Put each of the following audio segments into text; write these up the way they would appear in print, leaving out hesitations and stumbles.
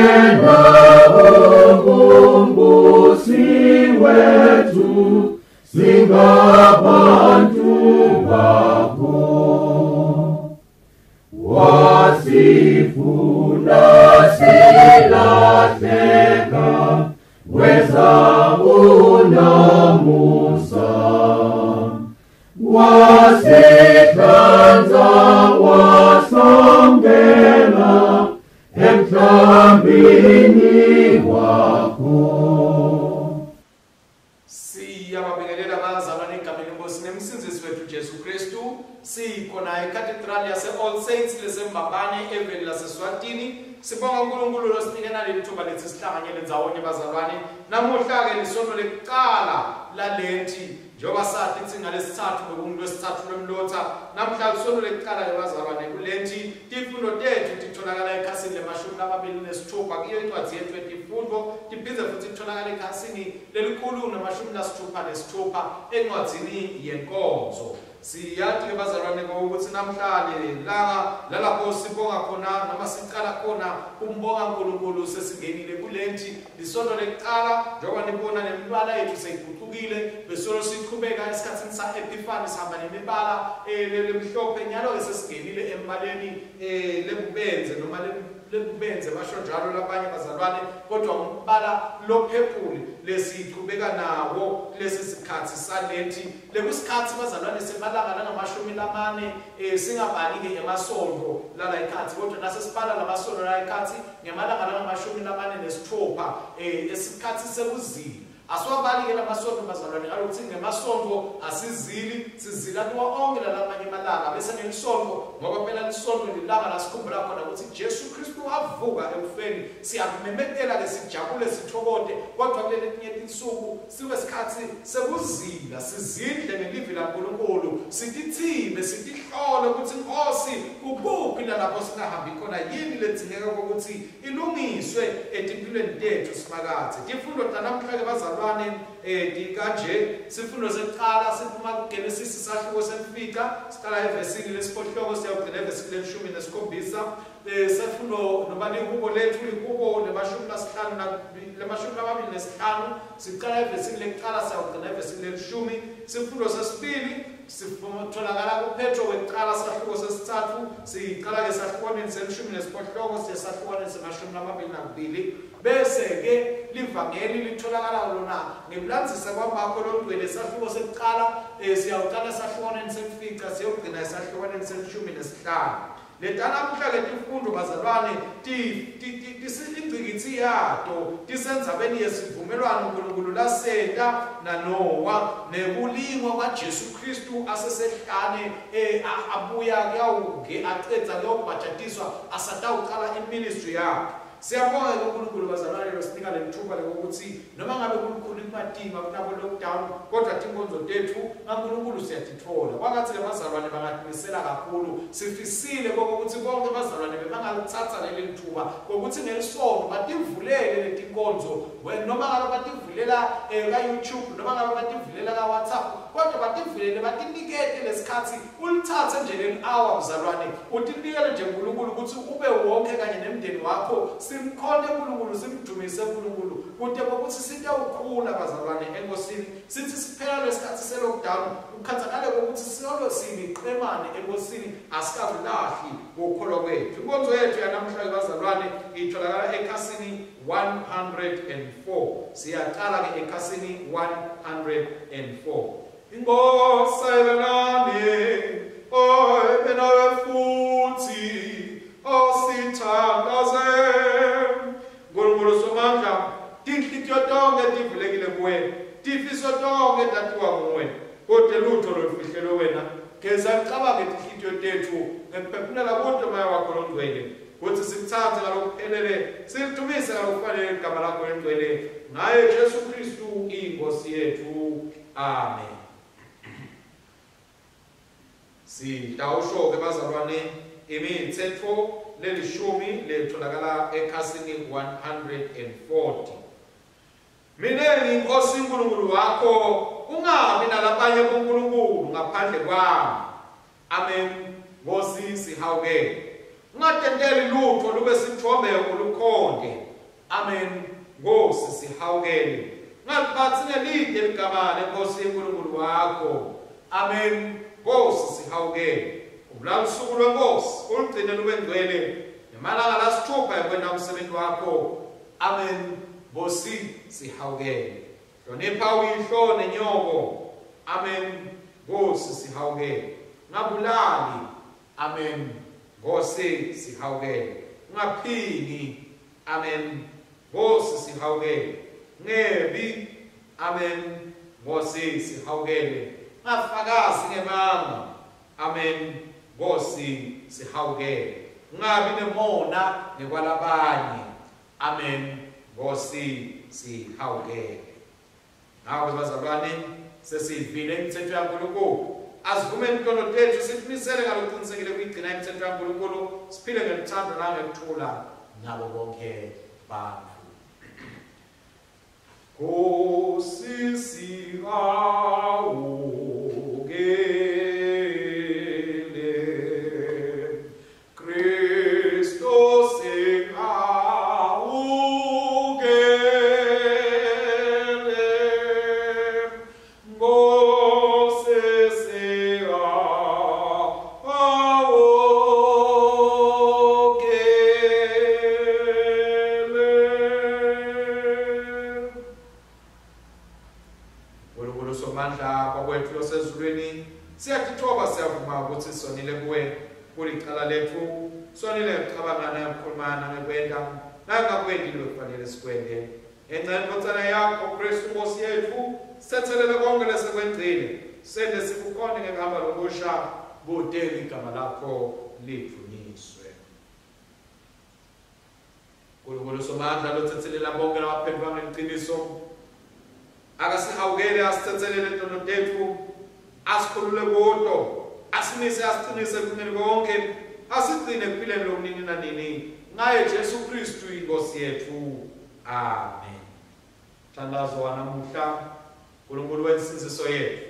Wena ungumbusi wethu, singabantu bakho. Wasifuna silahleka, weza unomusa. Wasihlanza wasongela emhlambini wakho. Siyababingelela bazalwane egameni lenkosi nemsindzisi wethu Jesu Kristu. Sikhona eCathedral yase All Saints leseMbabane eveni laseSwatini. Sibonga uNkulunkulu losinike naleli thuba lethi sihlanganyele ndzawonye bazalwane. Namuhla ke lisonto lekuqala lalenti, njengoba sathi thi ngalesithathu bekungulwesithathu lwemlotha. Namhla lisonto lekuqala ke bazalwane kulenti. Tifundo tethu titholakala ekhasini lemashumi lamabili nesithupha kuyo incwadi yethu yetifundo, tiphindze futhi titholakala ekhasini lelikhulu nemashumi lasithupha nesithupha encwadzini yenkonzo. Siyati ke bazalwane ukuthi namhlanje langa lalapho sibonga khona noma sicala khona kumbonga uNkulunkulu, sesingenile kulenti, lisonto lekuqala. Njengoba nibona, nemibala yethu seyigucukile. Besolo siqhubeka esikhatsini sa-Epiphany sihamba nemibala lemhlophe. Nyalo-ke sesingenile embaleni lebubenze noma lebubenze basho njalo labanye bazalwane, kodwa umbala lophephuli lesichubeka nawo lesi sikhathi salethi, lekusikhathi bazalwane semalanga langamashumi lamane. Singabali-ke emasonto lala ikhathi, kodwa nasesibala lamasonto lala ikhathi ngemalanga langamashumi lamane nesithupha esikhathi sekuzila. Asiwabali-ke lamasonto bazalwane ngalokuthi ngemasonto asizili, sizila kuwo onke lalamanye emalanga, bese ngelisonto, ngoba phela lisonto lilanga la sikhumbula khona ukuthi Jesu Kristu wavuka ekufeni, siyakumemetela-ke, sijabule, sithokote, kodwa kuleli tinye tinsuku sibe sikhathi sekuzila, sizindle ngelivi laNkulunkulu, sitithibe, sitihlole ukuthi, Nkosi, kukuphi nalapho singahambi khona, yini ledzingeka ukuthi ilungiswe etimpilweni tethu simakadze. Tifundo tanamhla-ke bazalwane kanje: sifundo sekuqala siphuma kuGenesis sahluko semfica, siqala evesini lesiphohlongo siyawugcina evesini lelishumi nesikhombisa. Sefundo noma lihubo lethu, lihubo lemashumi lasihlanu lemashumi lamabili nesihlanu, siqala evesini lekuqala siyawugcina evesini lelishumi. Sifundo sesibili sitholakala kuPetro wekuqala sahluko sesitsatfu, siqala ke sahlukwaneni selishumi nesiphohlongo siye sahlukwaneni semashumi lamabili nakubili. Bese-ke livangeli litholakala lona ngekulandzisa kwaMakho longcwele sahluko sekuqala, siyawuqala sahlukwaneni semfica siyogcina esahlukwaneni selishumi nesihlanu. Letanamuhla-ke tifundo bazalwane ingcikitsi yato tisendzabeni yesivumelwano uNkulunkulu lasenta naNowa nekulingwa kwaJesu Kristu asesehlane, abuya kuyawuge acedza kuyawubhajatiswa, asatawucala iministry yakhe. Siyabonga-ke uNkulunkulu bazalwane losinika lelithuba lokuthi noma ngabe kulukhulu kumatima kunabo lockdown, kodwa tinkonzo tethu ngaNkulunkulu siyatitfola. Kwangathi-ke bazalwane bangatimisela kakhulu. Sifisile kokuthi bonke bazalwane bebangalitsatsa leli lithuba kokuthi ngelisonto bativulele letinkonzo, noma ngabe bativulela ka-YouTube, noma ngabe bativulela ka-WhatsApp, kodwa bativulele, batinikete lesikhathi. Ulitsatse nje leli hour mzalwane, utinikele nje uNkulunkulu ukuthi ube wonke kanye nemndeni wakho, simkhonte uNkulunkulu, simdumise uNkulunkulu, kute kokuthi sitewukhula bazalwane enkosini. Sithi siphela lesikhathi se-lockdown, kukhathakale kokuthi solo simiqemane enkosini, asikakulahli ukukholwa kwethu. Inkonzo yethu yanamhlanje bazalwane itholakala ekhasini 104. Siyaqala ke ekhasini 104. Inkosi ayibe nani, ayibe nawe futhi. Asithandaze. Nkulunkulu Somandla, tinhlitiyo tonke tivulekile kuwe, tifiso tonke tatiwa nguwe, kodwa lutho lolufihlelwe wena. Geza licabange tinhlitiyo tethu ngekuphefumulela kuto Moya wakho longcwele, kutsi sikutsandze ngalokuphelele, silidumise ngalokufanele igama lakho lengcwele, ngaye Jesu Kristu inkosi yethu, amen. Sitawusho ke bazalwane imitsetfo lelishumi letholakala ekhasini 140. Mine ngiyinkosi uNkulunkulu wakho, ungabi nalabanye bonkulunkulu ngaphandle kwami. Amen. Nkosi sihawukele. Ungatenteli lutho lube sithombe ulukhonte. Amen. Nkosi sihawukele. Ngaliphathi ngelide ligama lenkosi uNkulunkulu wakho. Amen. Nkosi sihawukele. Ubulala usuku lwenkosi ulugcine lube ngcwele nemalanga lasithupha ekwenta umsebenzi wakho. Amen. Nkosi sihawukele. Hlonipha uyihlo nenyoko. Amen. Nkosi sihawukele. Ngabulali. Amen. Nkosi sihawukele. Ungaphingi. Amen. Nkosi sihawukele. Ngebi. Amen. Nkosi sihawukele. Ngafakazi ngemanga. Amen. Nkosi sihawukele. Ungabi nemona ngekwalabanye. Amen. Nkosi sihawukele. Ngakho bazalwane sesivile imithetho yaNkulunkulu. Asivume intono tethu siqinisele ngalokuqinisekile kuyigcina imithetho yaNkulunkulu, siphile ngeluthando nangekuthula nabo bonke bantu. Nkosi sihawukele, Kristo sihawukele, Nkosi sihawukele. uNkulunkulu somandla kwakwethu losezulwini, siyatithoba siyavuma ukuthi sonile kuwe kulicala lethu, sonile ngekucabanga nangekukhuluma nangekwenta nangakwendi lokufanele sikwente. Ngenxa yendvodzana yakho Kristu Nkosi yethu, sithethelele konke lesekwengcile, sente sikukhone ngekuhamba lokusha kute ligama lakho lidvunyiswe. uNkulunkulu somandla lothethelela bonke labaphendvuka ngeliciniso, akasihawukele asithethelele tono tetfu, asikhulule kuto, asimise asiqinise ekuneni konke, asigcine ekuphileni lokunini nanini ngaye Jesu Kristu inkosi yethu. Amen. Thandazo wanamuhla, uNkulunkulu wensindziso yethu,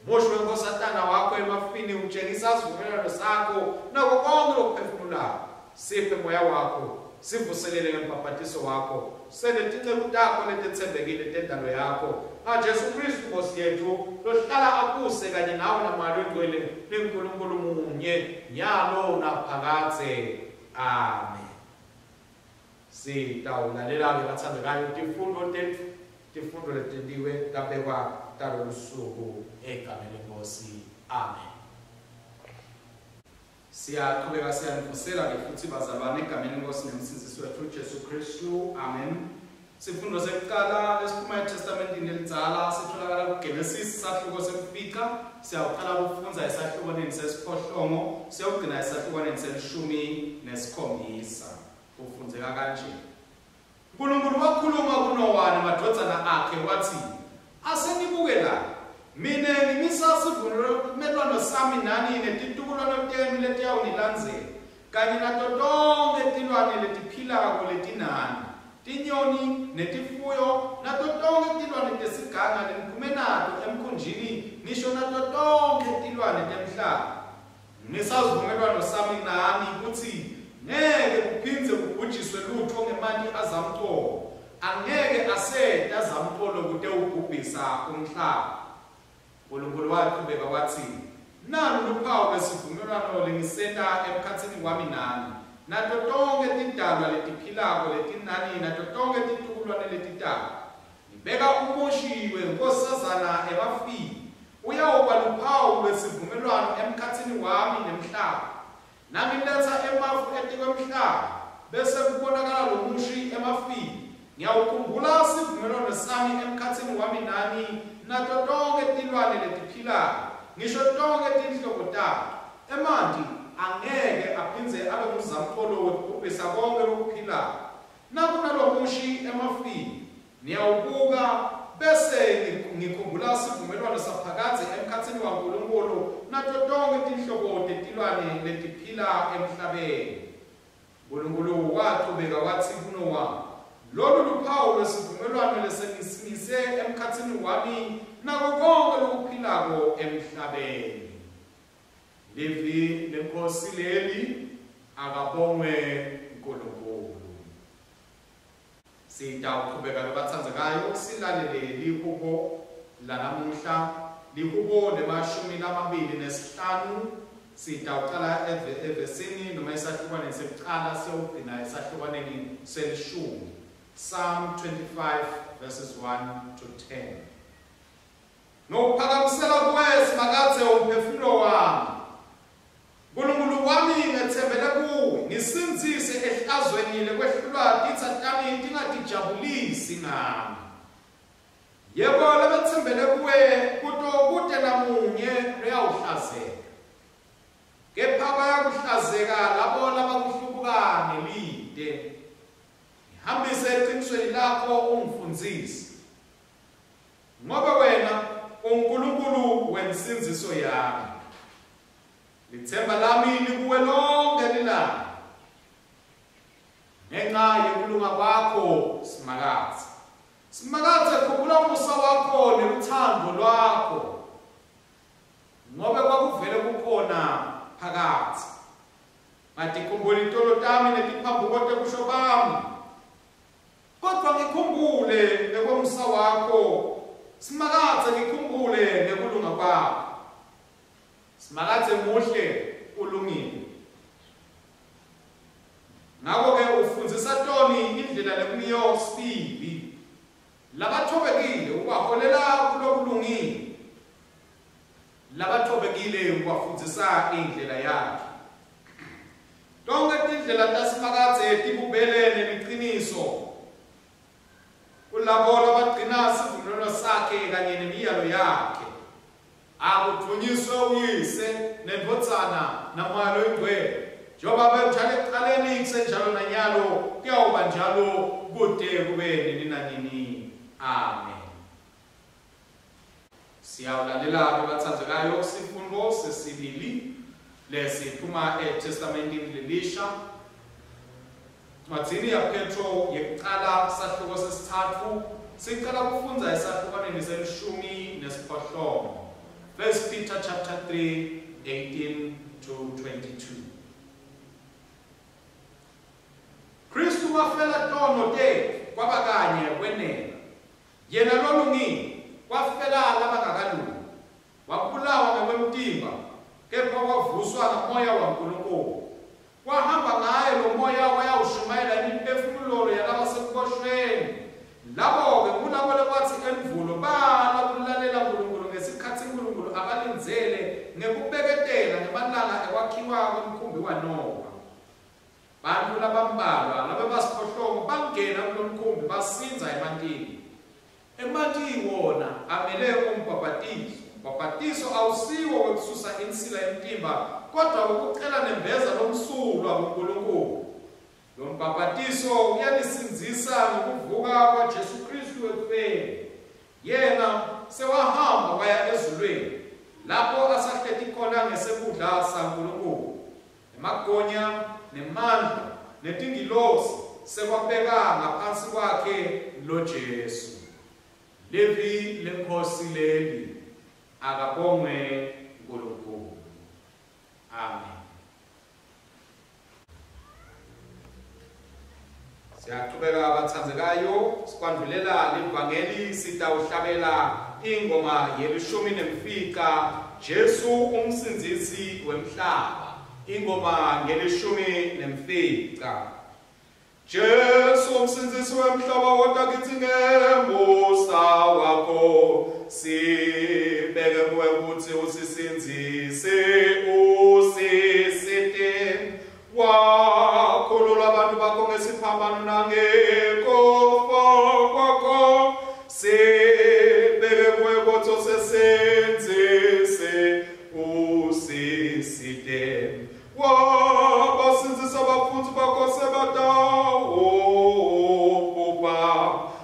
musho wenkosatana wakho emafini utshengisa isivumelwano sakho nako konke lokuphefumulayo. Siphe moya wakho, sivuselele ngembhabhatiso wakho, sende tinceku takho letetsembekile tendalo yakho ngaJesu Kristu Nkosi yethu, lohlala abuse kanye nawe naMoya Longcwele ninguNkulunkulu munye nyalo naphakadze. Amen. Sitawulalela-ke bathandekayo tifundo tetfu, tifundo letentiwe tabekwa talolu suku egameni lenkosi. Amen. Siyaqhubeka siyanivusela ke futhi bazalwane egameni lenkosi nemsindzisi wethu Jesu Kristu. Amen. Sifundo sekuqala lesiphuma eTestamentini elidzala sitholakala kuGenesis sahluko semfica. Siyawuqala kufundza esahlukwaneni sesiphohlongo siyawugcina esahlukwaneni selishumi nesikhombisa. Kufundzeka kanje. uNkulunkulu wakhuluma kuNowa nemadvodzana akhe wathi, asenibuke la, mine ngimisa sivumelwano sami nani netitukulwane tenu letiyawunilandzela, kanye nato tonkhe tilwane letiphilako letinani, tinyoni netifuyo, nato tonkhe tilwane tesiganga leniphume nato emkhunjini, ngisho nato tonkhe tilwane temhlaba. Ngimisa sivumelwano sami nani kutsi ngeke kuphindze kubhujiswe lutfo ngemanti azamcolo, angeke asete azamcolo kutewubhubhisa umhlaba. uNkulunkulu waqhubeka wathi, nalu luphawu lwesivumelwano lengisenta emkhatsini wami nani, nato tonkhe tidalwa letiphilako letinani, nato tonkhe titukulwane letitako. Ngibeka umushi wenkosazana emafini, uyawuba luphawu lwesivumelwano emkhatsini wami nemhlaba. Nangiletsa emafu etikwemhlaba, bese kubonakala lomushi emafini, ngiyawukhumbula sivumelwano sami emkhatsini wami nani, nato tonkhe tilwane letiphilako, ngisho tonkhe tinhlobo tato. Emanti angeke aphindze abe nguzamcolo wekubhubhisa konke lokuphilako. Nakunalomushi emafini, niyawubuka bese ngikhumbula sivumelwano saphakadze emkhatsini waNkulunkulu nato tonkhe tinhlobo tetilwane letiphila emhlabeni. uNkulunkulu waqhubeka wathi kuNowa, lolu luphawu lwesivumelwano lesengisimise emkhatsini wami nako konke lokuphilako emhlabeni. Livi lenkosi leli, akabongwe uNkulunkulu. Sitawuqhubeka batsandzekayo silalele lihubo lanamuhla, lihubo le-25. Sitawuqala evesini noma esahlukwaneni sekuqala siyogcina esahlukwaneni selishumi. Psalm 25 verses 1 to 10. Ngokuphakamisela kuwe Simakadze umphefumulo wami. Nkulunkulu wami ngethembele kuwe, ngisindzise ehlazweni lekwehlulwa titsa tami tingatijabulisi ngami. Yebo, labetsembele kuwe kuto kute namunye loyawuhlazeka. Kepha bayakuhlazeka labo labakuhlubuka ngelite. Ngihambise eqinisweni lakho ungifundzise. Ngoba wena uNkulunkulu wensindziso yami. Lithemba lami likuwe lonke lilanga. Ngenxa yekulunga kwakho Simakadze. Simakadze khumbula umusa wakho neluthando lwakho. Ngobe kwakuvele kukhona phakathi. Ngatikhumbula itolo tami netiphambuko tebusho bami. Kodwa ngikhumbule ngekwemsa wakho. Simakadze ngikhumbule ngekulunga kwakho. Simakadze muhle ulungile. Ngakho-ke ufundzisa toni indlela lekuyo sibili. Labathobekile ubaholela kulokulungile. Labathobekile ubafundzisa indlela yakhe. Tonke tindlela taSimakadze tibubele neliciniso. Kulabo labagcina sivumelwano sakhe kanye nemiyalo yakhe. Akudvunyiswe uyise nendvodzana naMoya loyiNgcwele. Njengoba benjalo ekuqaleni kusenjalo nanyalo kuyawuba njalo kude kube nini nanini. Amen. Siyawulalela-ke batsandzekayo sifundo sesibili lesiphuma eTestamentini lelisha. Ncwadzini yaPhetro yekucala sahluko sesitsatfu sicala kufundza esahlukwaneni se-18. 1 Peter chapter 3 18 to 22. Kristu wafela tono tetfu kwaba kanye kwenela. Yena lolungile wafela labangakalungi. Wabulawa ngekwemtimba kepha wavuswa ngamoya waNkulunkulu. Wahamba ngaye lo moya wayawushumayela imiphefumulo yalabasekuboshweni. Labo-ke kulabo lekwathi endvulo bala kulalela Nkulunkulu ngesikhatsi Nkulunkulu abalindzele ngekubeketela ngemalanga ekwakhiwa kwemkhumbi waNowa. Bantfu labambalwa labebasiphohlongo bangena kulomkhumbi basindza emantini. Emanti wona amele umbhabhatiso. Umbhabhatiso awusiwo wekususa insila yemtimba kodwa wekucela nembeza lomsulwa kuNkulunkulu. Lo mbhabhatiso uyanisindzisa ngekuvuka kwaJesu Kristu ekufeni. Yena sewahamba waya ezulwini lapho asahleti khona ngesekudla saNkulunkulu. Emagonya nemandla netingilosi sekwabeka ngaphansi kwakhe lo Jesu. Livi leNkhosi leli, akabongwe Nkulunkulu. Amen. Siyaqhubeka batsandzekayo sikwandulela livangeli sitawuhlabela ingoma ye-15, Jesu umsindzisi wemhlaba. Ingoma ye-15. Jesu umsindzisi wemhlaba wota kitsi ngemusa wakho, sibeke kuwe kutsi usisindzise usisite. Wakhulula abantu bakho ngesiphambano nangekufa kwakho, sibeke kuwe kutsi usisindzise usisite. Wabasindzisa bafundzi bakho sebatawubhubha,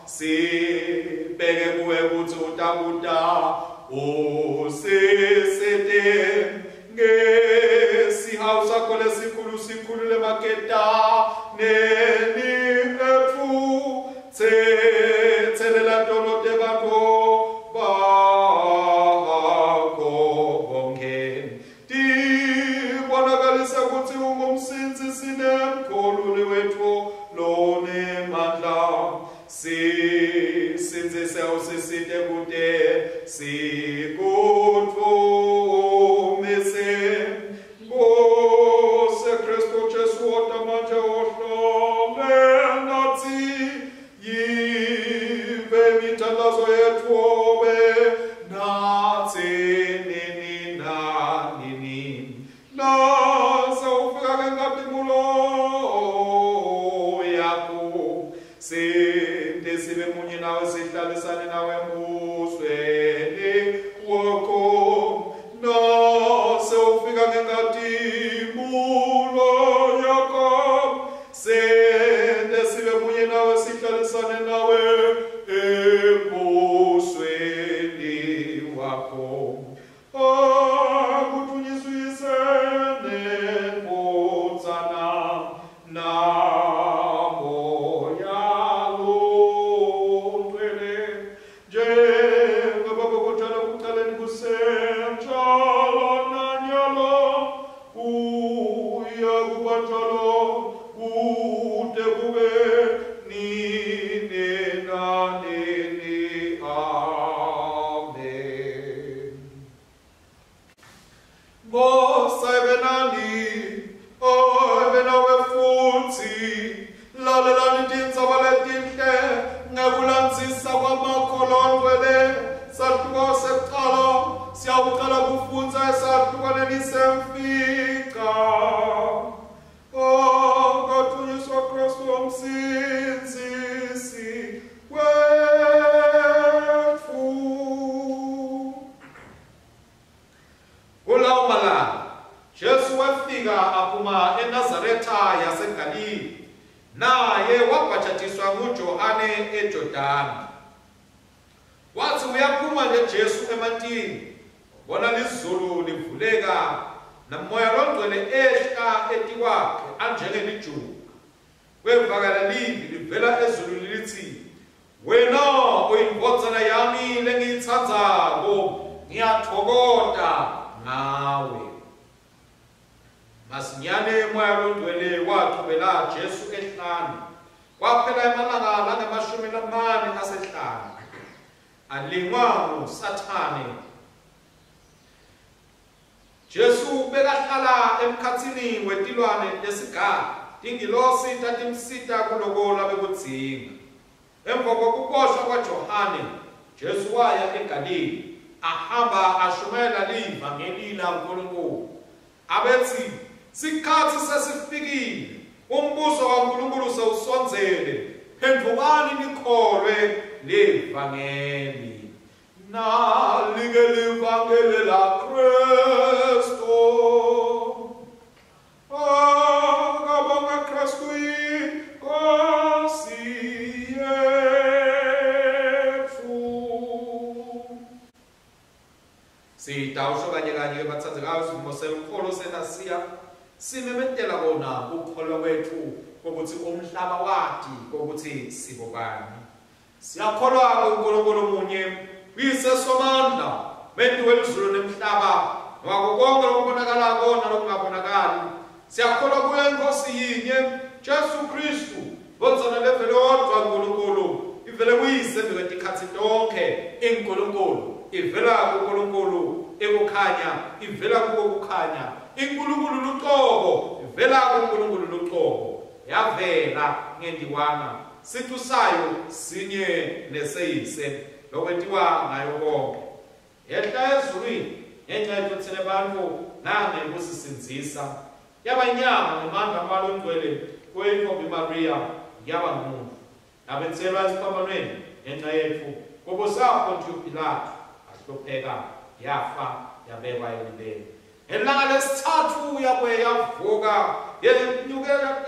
sibeke kuwe kutsi utakuta usisite. Ngesihawu sakho lesikhulu sikhulule maketaneni etfu, tsetselela tono tebantfu bakho bonkhe. Tibonakalisa kutsi ungumsindzisi nemkhululi wetfu lonemandla. Sisindzise usisite kute sikudvumise. Nkosi Kristu Jesu wota manje uhlale natsi, yive imithandazo yetfu obe natsi nini nanini. Nase ufika ngenkhatimulo yakho, sinte sibe munye nawe, sihlalisane nawe embusweni wakho. Nase ufika ngenkhatimulo yakho, sente sibe munye nawe, sihlalisane nawe embusweni wakho. Akudvunyiswe Uyise neNdvodzana naMoya Longcwele, njengoba bekunjalo ekucaleni kusenjalo nanyalo, kuya kuba njalo kude kube nini nanini. Amen. Nkosi ayibe nani, ayibe nawe futsi. Lalelani tindzaba letinhle ngekulandzisa kwaMakho Longcwele. Sahluko sekucala siyawucala kufundza esahlukwaneni semfica. Akadvunyiswe Kristu umsindzisi wetfu. Kulawo malanga Jesu wafika aphuma eNazaretha yaseGalile, naye wabhajatiswa nguJohane eJordani. Wathi uyaphuma nje Jesu emantini, wabona lizulu livuleka naMoya Longcwele ehla etikwakhe anjengelijuba. Kwevakala livi livela ezulwini lithi, Wena uyindvodzana yami lengiyitsandzako, ngiyatfokota ngawe. Masinyane Moya Longcwele wachubela Jesu ehlane. Kwaphela emalanga langama-40 asehlane, alingwa nguSathane. Jesu bekahlala emkhatsini wetilwane tesiganga, tingilosi tatimsita kuloko labekudzinga. Emva kwekuboshwa kwaJohane, Jesu waya eGalile, ahamba ashumayela livangeli laNkulunkulu. Abetsi, Sikhatsi sesifikile, umbuso waNkulunkulu sewusondzele, phendvukani nikholwe livangeli. Nali-ke livangeli laKristu. Akabongwe Kristu iNkosi yetfu. Sitawusho kanye kanye ke batsandzekayo, sivumo selukholo seNasiya simemetela kona kukholwa kwetfu kokuthi umhlaba wati kokuthi sibobani. Siyakholwa kuNkulunkulu munye, Uyise Somandla, Menti welizulu nemhlaba, wako konke lokubonakalako nalokungabonakali. Siyakholwa kuyo iNkosi yinye, Jesu Kristu, Ndvodzana levele yodvwa kuNkulunkulu, ivele kuyise embikwetikhati tonkhe, iNkulunkulu, ivela kuNkulunkulu, ikukhanya, ivela kuko kukhanya, iNkulunkulu lucobo, ivela kuNkulunkulu lucobo, yavela ngentiwanga, sicu sayo sinye neseyise, lokwentiwa ngayo konke. Yehla ezulwini ngenxa yetfu tsine bantfu nangekusisindzisa. Yaba inyama ngemandla aMoya Longcwele kuyo Mariya, yaba ngumuntfu. Yabetselwa esiphambanweni ngenxa yetfu, kubusa Pontiyo Pilatu, yahlupheka, yafa, yabekwa elibeni. Ngelanga lesithathu yabuye yavuka, yenyukela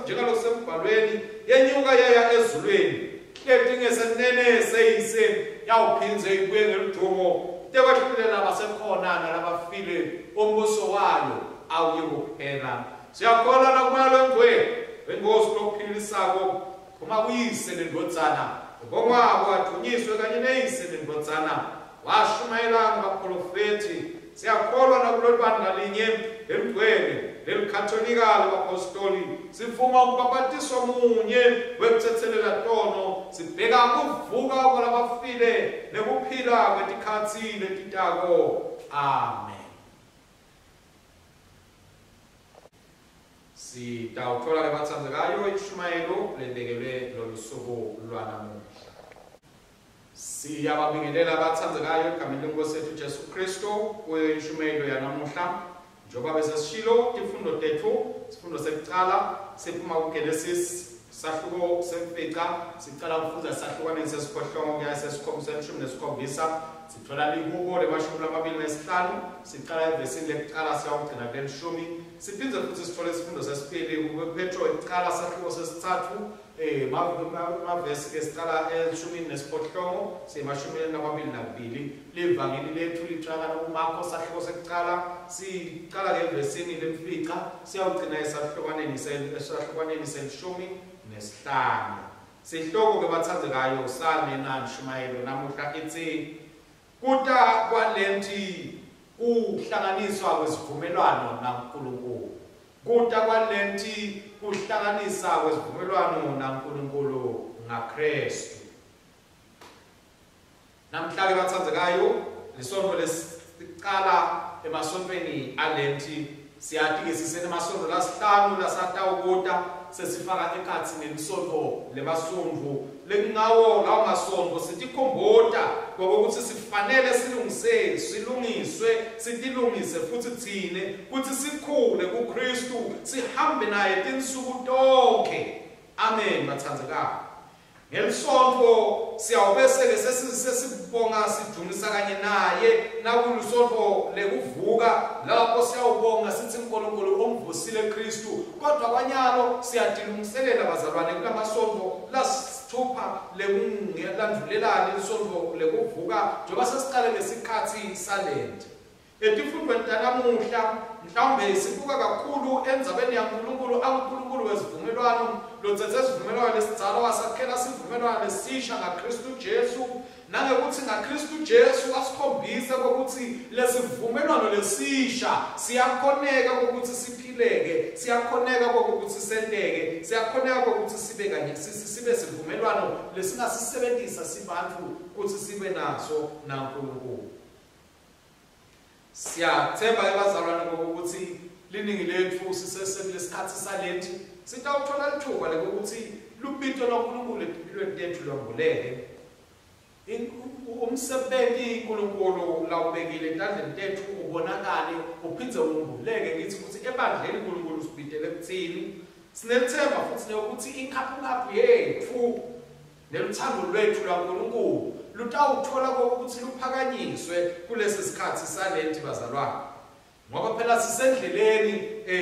njengalokusembhalweni, yenyuka yaya ezulwini. Hleti ngesenene seyise, yawuphindze ibuye ngeludumo, tekwehlulela labasekhona nalabafile, umbuso wayo awuyikuphela. Siyakholwa nakuMoya Longcwele, weNkosi lophilisako, phuma kuyise nendvodzana, ubongwako advunyiswe kanye neyise nendvodzana, washumayela ngabaprofethi. Siyakholwa nakulolu bandla linye lelingcwele lelikatholika labapostoli, sivuma umbhabhatiso munye wekuthethelela tono, sibheka kuvuka kwalabafile nekuphila kwetikhatsi letitako. Amen. Sitawuthola ke batsandzekayo ishumayelo lebekelwe lolu suku lwanamuhla. Siyababingelela abatsandzekayo egameni lenkosi yethu Jesu Kristu kuyo inshumayelo yanamuhla. Njengoba besesishilo tifundo tetfu, sifundo sekucala siphuma kuGenesis sahluko semfica, sicala kufundza sahlukaneni sesiphohlongo kuya 7:17, sithola lihubo le-25, sicala evesini lekucala siyawugcina kulelishumi. Siphindze futhi sithole isifundo sesibili kuPetro ekucala sahluko sesithathu, mavesi ke sicala 18 siyi-22. Livangeli lethu licala kuMarko sahluko sekucala, sicala ke evesini lemfica siyawugcina esahlukwaneni 15. Sihloko ke batsandzekayo salena nshumayelo namuhla ithi kuta kwalenti kuhlanganiswa kwesivumelwano naNkulunkulu. Kuta kwalenti kuhlanganisa kwesivumelwano naNkulunkulu ngaKristu. Namhla ke batsandzekayo lisonto lesicala emasontweni alenti, siyati ke sisenemasonto lasihlanu lasatawukuta, sesifaka ekhatsi nelisonto lemasondvo lekungawo lawo masonto sitikhombota ngokuthi sifanele silungise, silungiswe, sitilungise futhi tsine kuthi sikhule kuKristu, sihambe naye tinsuku tonke. Amen batsandzekayo. Ngelisonto siyawubese ke sesibonga sidumisa kanye naye nakulisonto lekuvuka, lapho siyawubonga sithi uNkulunkulu omvusile Kristu. Kodwa kwanyalo siyatilungiselela bazalwane kulamasonto lasithupha lekungelandvulelana lisonto lekuvuka, njengoba sesiqale ngesikhatsi salent. Etifundweni tanamuhla mhlawumbe sibuka kakhulu endzabeni yaNkulunkulu, aNkulunkulu wesivumelwano lotsethe sivumelwano lesidzala wasakhela sivumelwano lesisha ngaKristu Jesu, nangekuthi ngaKristu Jesu wasikhombisa ukuthi lesivumelwano lesisha siyakhoneka ukuthi siphileke, siyakhoneka ukuthi senteke, siyakhoneka ukuthi sibe kanye sibe sivumelwano lesingasisebenzisa sibantu ukuthi sibe naso naNkulunkulu. Siyathemba ke bazalwane ngokuthi liningi lethu sisesekulesi salethi sitawuthola lithuba lokuthi lubito lwaNkulunkulu empilweni tethu lwambuleke. Umsebenzi uNkulunkulu lawubekile etandleni tethu ubonakale uphindze umbuleke ngithi ukuthi ebandleni uNkulunkulu usibidele kuthini. Sinethemba futhi lokuthi inkhaphukhaphu yethu neluthando lwethu lwaNkulunkulu lutawuthola ukuthi luphakanyiswe kulesi sikhathi salethi bazalwane. Ngoba phela sisendleleni,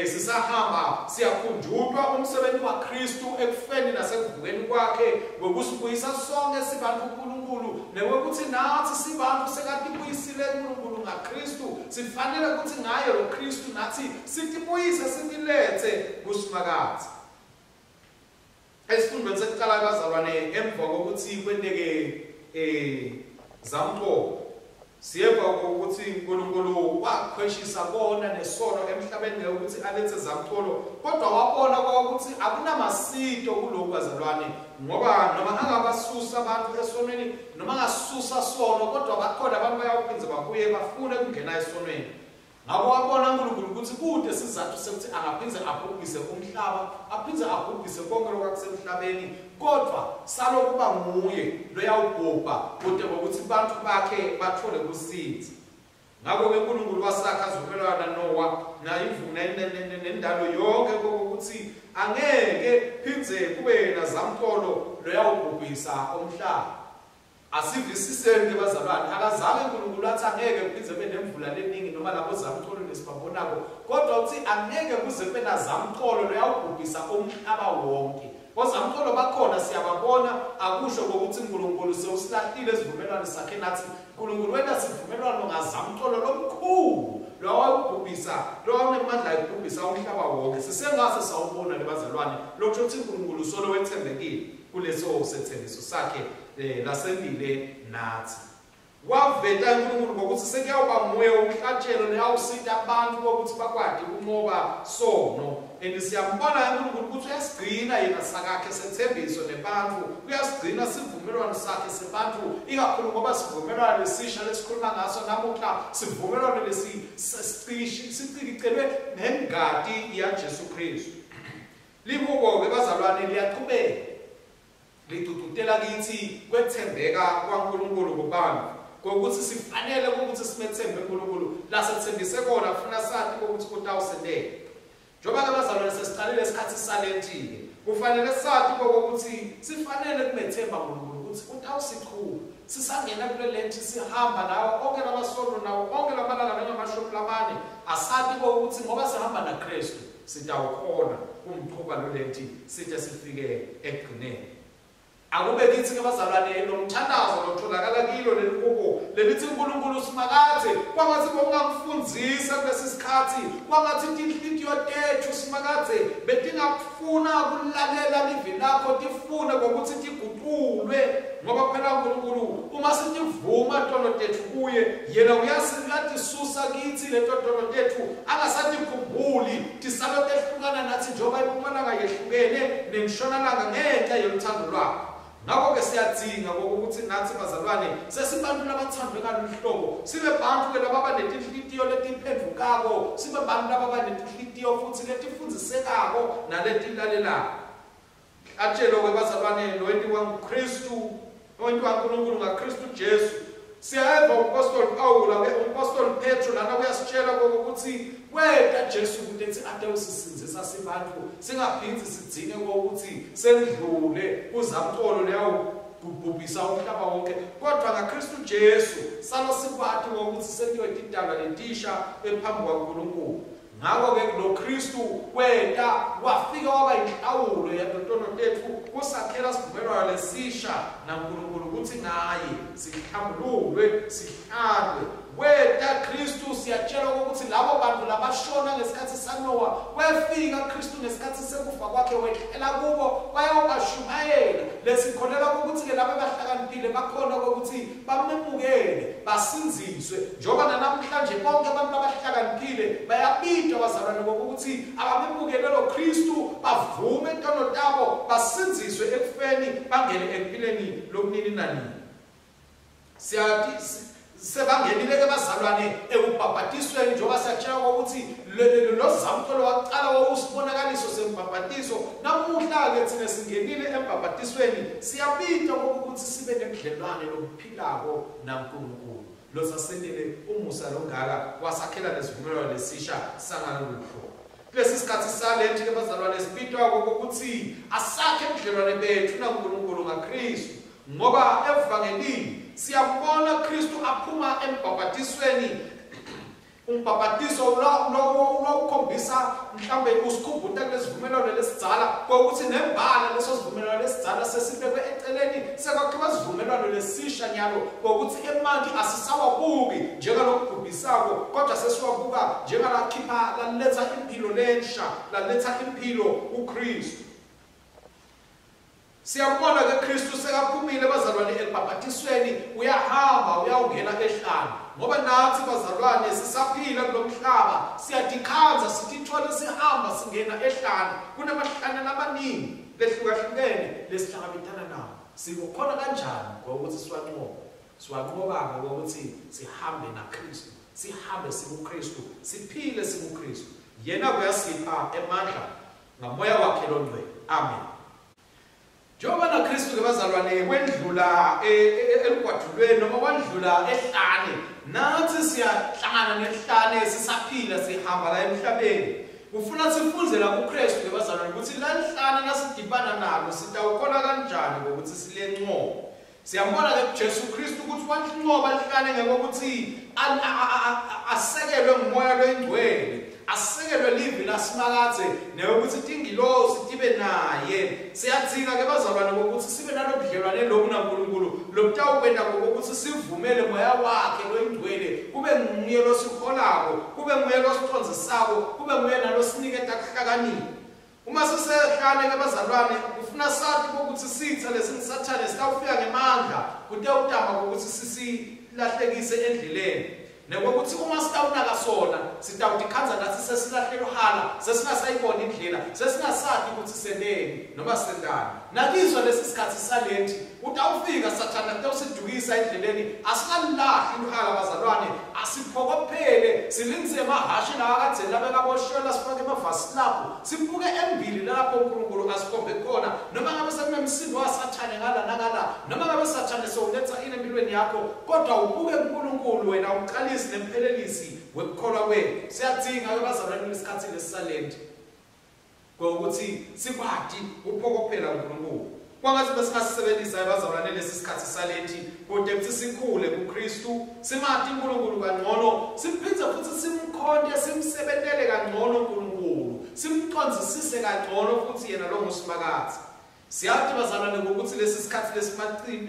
sisahamba, siyakhunjutwa umsebenzi waKristu ekufeni nasekuvukeni kwakhe ngokusibuyisa sonke sibantu uNkulunkulu, nekuthi nathi sibantu sekatibuyisile uNkulunkulu ngaKristu, sifanele ukuthi ngaye lo Kristu nathi sitibuyise sitilethe kuSimakadze. Esifundweni sekuqala bazalwane emva kokuthi kwenteke zamcolo, siyeva ukuthi uNkulunkulu wakhweshisa kona nesono emhlabeni ngokuthi alethe zamcolo, kodwa wabona ukuthi akunamasito kulokhu bazalwane, ngoba noma angabasusa abantu esonweni, noma angasusa sono, kodwa bakhona abantu bayawuphinze babuye bafune ukungena esonweni. Ngakho wabona uNkulunkulu ukuthi kude sizathu sekuthi angaphinze abhubhise umhlaba, aphinze abhubhise konke lokwakusemhlabeni, kodwa salokuba nguye loyawubhubha kude ngokuthi abantu bakhe bathole kusinza. Ngakho-ke uNkulunkulu wasakha isivumelwano naNowa nendalo yonke kokuthi angeke phindze kube nazamcolo loyawubhubhisa umhlaba. Asivisiseni ke bazalwane, akazange uNkulunkulu athi angeke kuphindze kube nemvula leningi noma labo zamcolo lesibabonako, kodwa uthi angeke kuze kube nazamcolo loyawubhubhisa umhlaba wonke. Ozamcolo bakhona siyababona, akusho ngokuthi uNkulunkulu sewusilahlile isivumelwano sakhe nathi. uNkulunkulu wena sivumelwano ngazamcolo lomkhulu lowawubhubhisa, lowawunemandla ekubhubhisa umhlaba wonke. Sisengase sawubona ke bazalwane, lokho ukuthi uNkulunkulu solo wethembekile kuleso sethembiso sakhe lasendile nathi. Waveta uNkulunkulu ngokuthi sekuyawuba nguye umhlatshelo leyawusita abantu ukuthi bakwati ukunqoba sono. And siyambona uNkulunkulu ukuthi uyasigcina yena sakakhe sethembiso nebantu, uyasigcina sivumelwano sakhe sebantu, ikakhulu ngoba sivumelwano lesisha lesikhuluma ngaso namuhla, sivumelwano lesi sicikicelwe nengati yaJesu Kristu. Lihubo-ke bazalwane liyaqhubeka ligcugcutela kithi kwethembeka kwaNkulunkulu kubantu, kokuthi sifanele ukuthi simethembe uNkulunkulu lasethembise kona, funa sathi ukuthi kutawusenteka. Njengoba ke bazalwane sesiqalile isikhathi salentile, kufanele sathi ukuthi sifanele kumethemba uNkulunkulu ukuthi utawusiqhuba. Sisangena kule lenti sihamba nawo onke lamasonto nawo onke lamalanga nangamashumi lamane, asathi ukuthi ngoba sihamba naKristu sitawukhona kumqhuba lo lenti side sifike ekugcineni. Akube kithi ke bazalwane lo mthandazo lotholakala kilo leli hubo lelithi uNkulunkulu simakathe kwangathi bongamfundzisa kulesi sikhathi, kwangathi tinhlitiyo tethu simakathe betingakufuna kulalela livi lakho, tifune ngokuthi tiguqulwe, ngoba phela uNkulunkulu uma sitivuma tono tethu kuye yena uyasitisusa kithi leto tono tethu, angasatikhumbuli, tisalo tehlukana nathi njengoba impumalanga yehlukene nentshonalanga ngenxa yoluthando lwakhe. Ngakho-ke siyadzinga ukuthi nathi bazalwane sesibantu labathandwe ngalolu hlobo, sibe bantu-ke lababa netinhlitiyo letiphendvukako, sibe bantu lababa netinhlitiyo futhi letifundzisekako naletilalelako. Atshelo-ke bazalwane lowentiwa nguKristu, lowentiwa uNkulunkulu ngaKristu Jesu. Siyeva umpostoli Pawula, umpostoli Petro lana uyasitshela ukuthi weta Jesu ukuthi ade usisindzisa sibantu, singaphindzi sidzinge ukuthi sendlule kuzamcolo leyo kubhubhisa umhlaba wonke, kodwa ngaKristu Jesu salo sikwati ukuthi sentiwe tidalwa letisha ephambi kwaNkulunkulu. Ngakho-ke lo Kristu weta wafika waba inhlawulo yatotono tethu kusakhela sivumelwano lesisha naNkulunkulu ukuthi ngaye sihlambululwe sihlalwe. Weta Kristu, siyatshelwa ukuthi labo bantu labashona ngesikhathi saNowa, wefika Kristu ngesikhathi sekufa kwakhe wehlela kubo wayobashumayela. Lesikholelwa ukuthi-ke laba abahlakaniphile bakhona ukuthi bamemukele basindziswe, njengoba namhlanje bonke abantu abahlakaniphile bayabidwa bazalwane ngokuthi abamemukele lo Kristu, bavume tono tabo, basindziswe ekufeni bangene ekuphileni lokunini nanini. Siyathi sebangenile ke bazalwane ekubhabhatisweni, njengoba siyatshela ukuthi lo zamcolo waqala wawusibonakaliso sembhabhatiso. Namuhla ke thina singenile embhabhatisweni, siyabidwa ukuthi sibe nebudlelwane lobuphilako naNkulunkulu losasendele umusa longaka wasakhela lesivumelwano lesisha sangalolu hlobo. Kulesi sikhathi salethi ke bazalwane sibidwa ukuthi asakhe ubudlelwane bethu naNkulunkulu ngaKristu, ngoba evangelini siyabona Kristu aphuma embhabhatisweni. Umbhabhatiso lowukhombisa mhlambe usikhumbuta kulesivumelwano lesidzala kokuthi nembala leso sivumelwano lesidzala sesibekwe eceleni, sekwakhiwa sivumelwano lesisha nyalo kokuthi emanti asisawabuki njengalokubhubhisako, kodwa sesiwabuka njengalakhipha laletha impilo lensha, laletha impilo kuKristu. Siyabona ke Kristu sekaphumile bazalwane ebhabhatisweni, uyahamba uyawungena ehlane, ngoba nathi bazalwane sisaphila kulomhlaba siyadikhanza sithithole sihamba singena ehlane. Kunamahlane lamaningi lehlukahlukene lesihlangabetana nawo. Sikukhona kanjani ngokuthi siwanqobe? Siwanqoba ngokuthi sihambe naKristu, sihambe sikuKristu, siphile sikuKristu. Yena uyasipha emandla ngamoya wakhe longcwele. Amen. Njengoba naKristu ke bazalwane wendlula elugwadulweni noma wandlula ehlane, nathi siyahlangana nehlane sisaphila sihamba la emhlabeni. Kufuna sifunze la kuKristu ke bazalwane ukuthi la hlane nasidibana nalo sitawukhola kanjani ngokuthi silenqobe. Siyambona ke Jesu Kristu ukuthi wanqoba lihlane ngokuthi asekelwe ngumoya loyingcwele, asekelwe livi lasimakathe neyokuthi tingilosi tibe naye. Siyadzinga ke bazalwane ngokuthi sibe nalobudlelwane lobu naNkulunkulu lobutawukwenta ngokuthi sivumele moya wakhe loyingcwele kube nguye losiholako, kube nguye losicondzisako, kube nguye nalosiniketa kuhlakanipha. Uma sisehlane ke bazalwane kufuna sathi ukuthi sitha lesingisathane sitawufika ngemandla kutewutama ukuthi sisilahlekise endleleni. Nekokuthi uma sitawunaka sona sitawutikhandza nathi sesilahle luhala, sesingasayibona indlela, sesingasathi ukuthi sendeni noma sendani. Nakizwa lesi sikhathi salethi utawufika sathana kutawusidukisa endleleni. Asingalilahli luhala bazalwane, asiphokophele silindze emahashi lawa kadzeni labekaboshwela sifake emavasi lapho sibuke embili lapho uNkulunkulu asikhombe khona. Noma ngabe sekunemsindo wasathane ngala nangala, noma ngabe sathane sewuletha ini empilweni yakho, kodwa ubuke kuNkulunkulu wena umqalisi nemphelelisi wekukholwa kwethu. Siyadzinga ke bazalwane lesikhathi lesisalenti ngokuthi sikwati uphokophela uNkulunkulu. Kwangathi besingasisebenzisa abazalwane lesi sikhathi salethi kude kuthi sikhule kuKristu, simati uNkulunkulu kangcono, siphindze futhi simkhonte, simsebentele kangcono uNkulunkulu, simqonzisise kangcono futhi yena lo nguSimakadze. Siyathi bazalwane ngokuthi lesi sikhathi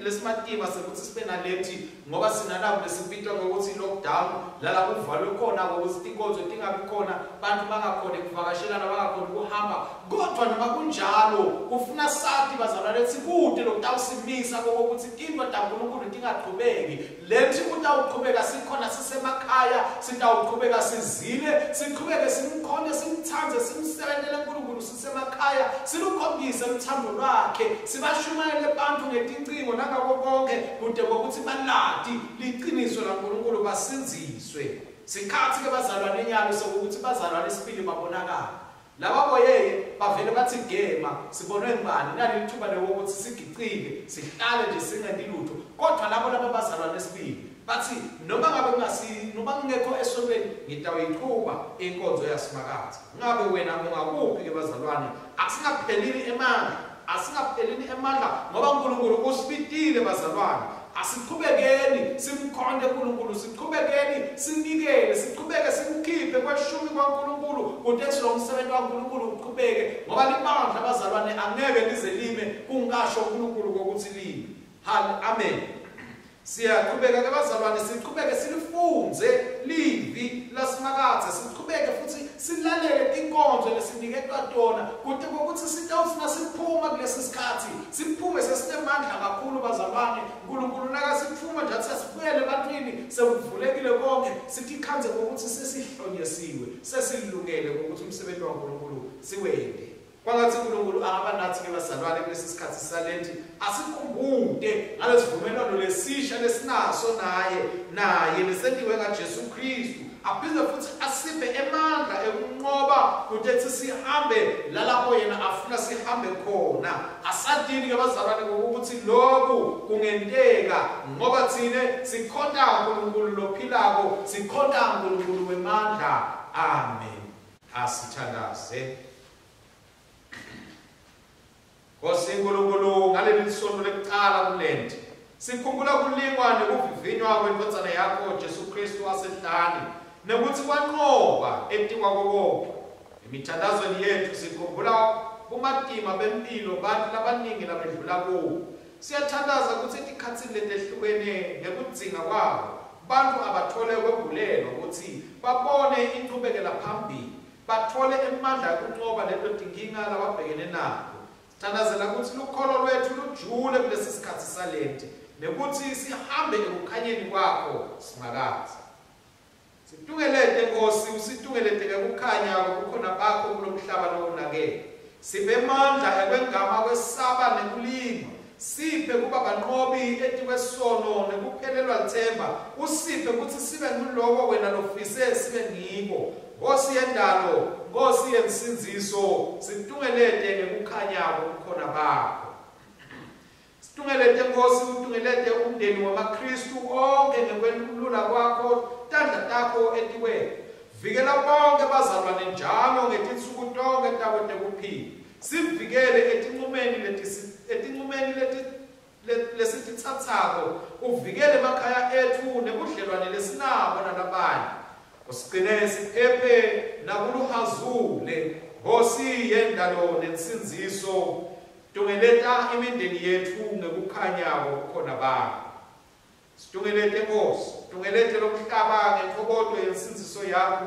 lesimatima sekuthi sibe nalethi ngoba sinalabo lesibitwa ngokuthi lockdown, lala kuvalwe khona ngokuthi tinkonzo tingabi khona, bantu bangakhoni kuvakashelana, bangakhoni kuhamba. Kodwa noma kunjalo kufuna sathi bazalwane sikude lokutawusimisa kokuthi tintfo taNkulunkulu tingaqhubeki. Lethi kutawuqhubeka sikhona sisemakhaya, sitawuqhubeka sizile, siqhubeke simkhonde, simthande, simsebentele uNkulunkulu sisemakhaya, silukhombise uthando lwakhe, sibashumayele abantu ngetincingo nangako konke kude kokuthi balati liqiniso laNkulunkulu basindziswe. Sikhathi ke bazalwane nyalo sokuthi bazalwane sibili babonakala. Laba boyeye bavele bathi gema sibonwe ngubani, nali lithuba lewokuthi sigicile sihlale nje singenti lutho. Kodwa labo laba bazalwane sibili bathi noma ngabe kungasi noma kungekho esontweni ngitawuyiqhuba inkonzo yaSimakadze. Ngabe wena ungakuphi ke bazalwane? Asingaphelini emandla, asingaphelini emandla ngoba uNkulunkulu usibitile bazalwane. Asiqhubekeni simkhonde uNkulunkulu, siqhubekeni sinikele, siqhubeke simkhiphe kweshumi kwaNkulunkulu kude lo msebenzi waNkulunkulu uqhubeke, ngoba libandla bazalwane angeke lize lime kungasho uNkulunkulu kokuthi lime. Amen. Siyaqhubeka ke bazalwane, siqhubeke silifunze livi laSimakadze, siqhubeke futhi silalele tinkonzo lesiniketwa tona kude kokuthi sitawufuna siphuma kulesi sikhathi, siphume sesinemandla kakhulu bazalwane. uNkulunkulu nakasithuma nje athi asibuyele ebantwini, sekuvulekile konke, sitikhandze ngokuthi sesihlonyesiwe, sesilungele ngokuthi umsebenzi waNkulunkulu siwende. Kwangathi uNkulunkulu angaba nathi ke bazalwane kulesi sikhathi salethi, asikhumbude ngalesivumelwano lesisha lesinaso naye lesentiwe ngaJesu Kristu, aphinde futhi asiphe emandla ekunqoba kude sihambe lalapho yena afuna sihambe khona. Asadini ke bazalwane ngokuthi lokhu kungenteka ngoba thine sikhonta uNkulunkulu lophilako, sikhonta uNkulunkulu wemandla. Amen. Asithandaze. Nkosi uNkulunkulu, ngaleli sonto lekuqala kulenti sikhumbula kulingwa nekuvivinywa kwendvodzana yakho Jesu Kristu wasehlane, nekuthi kwanqoba etikwako konke. Emithandazweni yethu sikhumbula bumatima bempilo bantu labaningi labedlula kubo. Siyathandaza ukuthi etikhatsini letehlukene ngekudzinga kwabo bantu abathole kwembulelwa ukuthi babone inchubekela phambili, bathole emandla ekunqoba leto tinkinga lababhekene nato. Sithandazela ukuthi lukholo lwethu lujule kulesi sikhathi salenti nekuthi sihambe ekukhanyeni kwakho Simakadze. Situngelete Nkosi, usitungelete ngekukhanya kobukhona bakho kulomhlaba lowonakele. Siphe emandla ekwengama kwesaba nekulingwa, siphe kuba banqobi etikwesono nekuphelelwa lithemba, usiphe ukuthi sibe nguloko wena lofise sibe ngiko. Nkosi yendalo, Nkosi yensindziso, situngelete ngekukhanya kobukhona bakho. Situngelete Nkosi, utungelete umndeni wamaKristu onke ngekwelula kwakho tandla takho etikwethu. Vikela bonke bazalwane njalo ngetinsuku tonke tabo tekuphila. Sivikele etincumeni lesititsatsako, uvikele emakhaya ethu nebudlelwane lesinabo nalabanye. Usigcine siphephe nakuluhazule, Nkosi yendalo nensindziso. Tungeleta imindeni yethu ngekukhanya kobukhona bakho. Situngelete Nkosi, tungelete lomhlaba ngentokozo yensindziso yakho,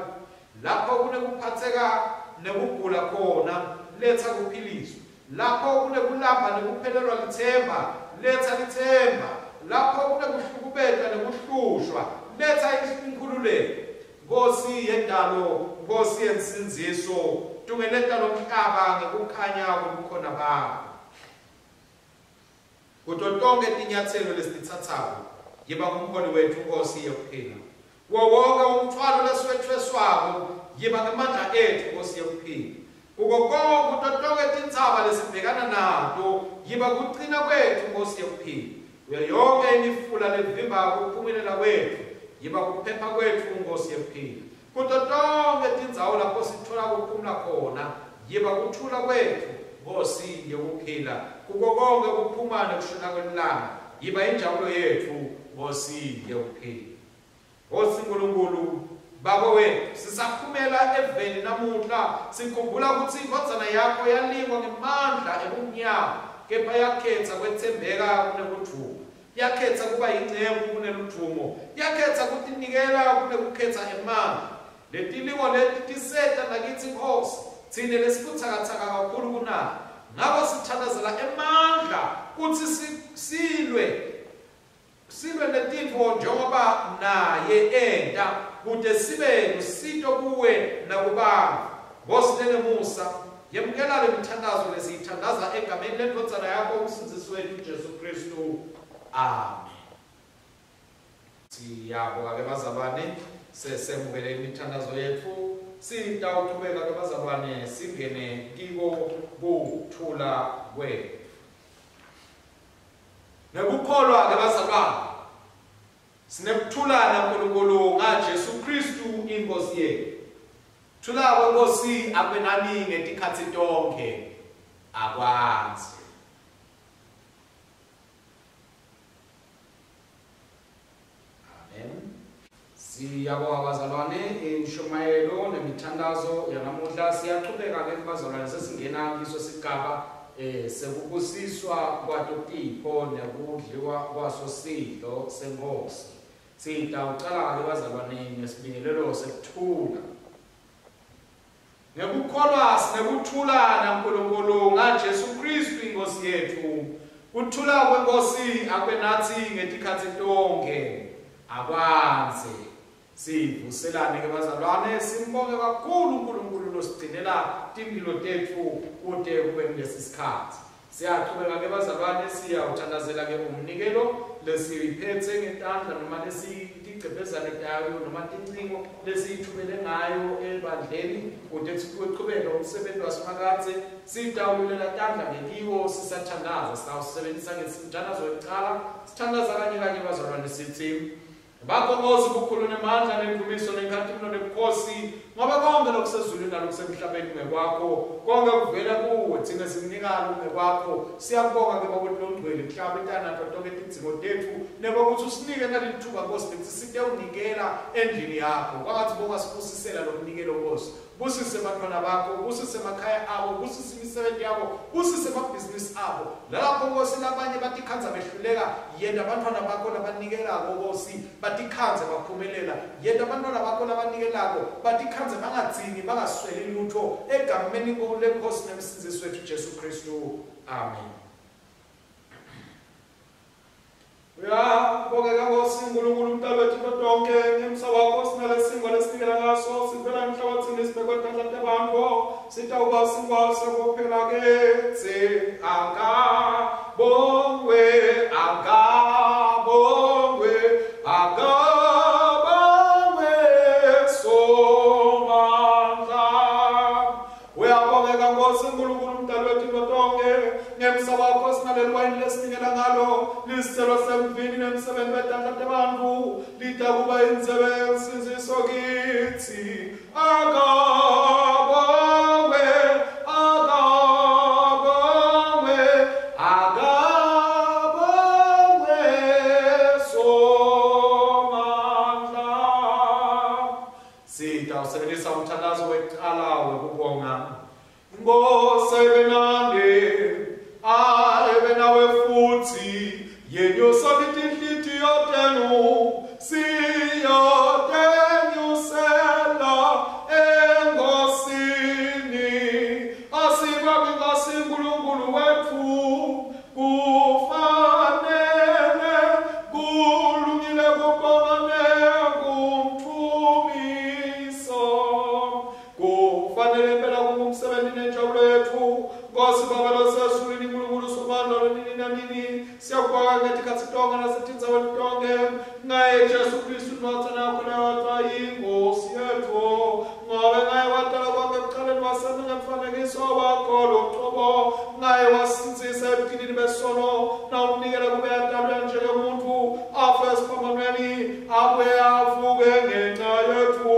lapho kunekuphatheka nekugula khona. letha kuphiliswa. Lapho kunekulamba nekuphelelwa lithemba, letha lithemba. Lapho kunekuhlukubetwa nekuhlushwa, letha inkhululeko. Nkosi yendalo, Nkosi yensindziso, tungeleta lomhlaba ngekukhanya kobukhona bakho. Kuto tonke tinyatselo lesititsatsako, yiba ngumholi wethu Nkosi yekuphila. Kuwo wonke umthwalo lesiwethweswako, yiba ngemandla ethu Nkosi yekuphila. Kuko konke kuto tonke tintsaba lesibhekana nato, yiba kucina kwethu Nkosi yekuphila. Kuyo yonke imifula levimba kuphumelela kwethu, yiba kuphepha kwethu Nkosi yekuphila. Kuto tonke tindzawo lapho sithola kuphumula khona, yiba kuthula kwethu Nkosi yekuphila. Kuko konke kuphuma nekushona kwelilanga, yiba injabulo yethu Nkosi yekuphila. Nkosi Nkulunkulu Baba wethu, sisaphumela eveni namuhla, sikhumbula ukuthi indvodzana yakho yalingwa ngemandla ebumnyama, kepha yakhetha kwetsembeka kunekudvuma, yakhetha kuba yinceku kuneludvumo, yakhetha kutinikela kunekukhetha emandla. Letilingo leti tiseta nakithi Nkosi, tsine lesibutsakatsaka kakhulu kunayo. Ngako sithandazela emandla kutsi silwe netintfo njengoba naye enta, kute sibe lusito kuwe nakubantfu. Nkosi lenemusa, yemukela lemithandazo lesiyithandaza egameni lendvodzana yakho umsindzisi wethu Jesu Kristu. Amen. Siyabonga ke bazalwane, sesemukele imithandazo yetfu. Sitawuchubeka ke bazalwane singene kiko kuthula kwetfu. Ngekukholwa ke bazalwane, sinekuthula naNkulunkulu ngaJesu Kristu iNkosi yetfu. Thula kweNkosi akwenani ngetikhatsi tonkhe, akwandze. Amen. Siyabonga bazalwane, inshumayelo nemithandazo yanamuhla. Siyachubeka ke bazalwane, sesingena kiso sigaba sekubusiswa kwato tipho nekudliwa kwaso sidlo senkosi. Sitawucala ke bazalwane ngesibingelelo sekuthula. Ngekukholwa sinekuthula naNkulunkulu ngaJesu Kristu iNkosi yetfu. Kuthula kweNkosi akube natsi ngetikhatsi tonkhe, akwandze. Sivuselane ke bazalwane, simbonge kakhulu uNkulunkulu losigcinela timphilo tetfu kute kube kulesi sikhatsi. Siyachubeka ke bazalwane, siyawuthandazela ke umnikelo lesiyiphethe ngetandla noma lesitigcebhezane tayo noma tincingo lesiyithumele ngayo ebandleni kute sichubeke umsebenzi waSimakadze. Sitawulela tandla ngekiwo sisathandaza. Sitawusebenzisa ngesithandazo wekucala, sithandaza kanye kanye bazalwane sithi: Bakho Nkosi bukhulu nemandla nendumiso nenkhatimulo nebukhosi, ngoba konke lokusezulwini nalokusemhlabeni kungekwakho, konke kuvela kuwe, thina sikunika kungekwakho. Siyabonga ke Baba longcwele kuhlangabetana nato tonke tidzingo tetfu, nekuthi usinike nalelithuba Nkosi lekuthi sitewunikela endlini yakho. Kwangathi bongasibusisela lomnikelo Nkosi. Busise bantwana bakho, busise emakhaya abo, busise imisebenzi yabo, busise amabhizinisi abo. Lapho Nkosi labanye batikhandza behluleka, yenta abantwana bakho labanikelako Nkosi batikhandze baphumelela. Yenta abantwana bakho labanikelako batikhandze bangadzingi, bangasweli lutho. Egameni leNkosi nemsindzisi wethu Jesu Kristu. Amen. Uyabongeka Nkosi Nkulunkulu umdali wetintfo tonkhe, ngemsa wakho sinalesingwa lesinikela ngaso, sivela emhlabathini sibekwe tandla tebantfu, sitawuba singwa sekuphela kitsi. Akabongwe, akabongwe, akabongwe Somandla. Uyabongeka Nkosi Nkulunkulu umdali wetintfo tonkhe, ngemsa wakho sinaleliwayini lesinikela ngalo, lisicelo semvini nemsebenzi wetandla tebantfu, litakuba indzebe yensindziso kitsi. Akabongwe, akabongwe, akabongwe Somandla. Sitawusebenzisa umthandazo wekucala wekubonga. Nkosi abe abe nawe futhi, yenyusa tinhlitiyo tenu, siyotenyusela eNkosini. Siyakubonga ngetikhatsi tonke nasetindzaweni tonke ngaye Jesu Kristu indvodzana yakho leyodvwa yinkosi yetfu, ngobe ngaye watala konke ekucaleni wasenta ngemfanekiso wakho lucobo, ngaye wasindzisa ebugcinini besono nawumnikela kube atalwe njengemuntfu, afe esiphambanweni, abuye avuke ngenca yetfu.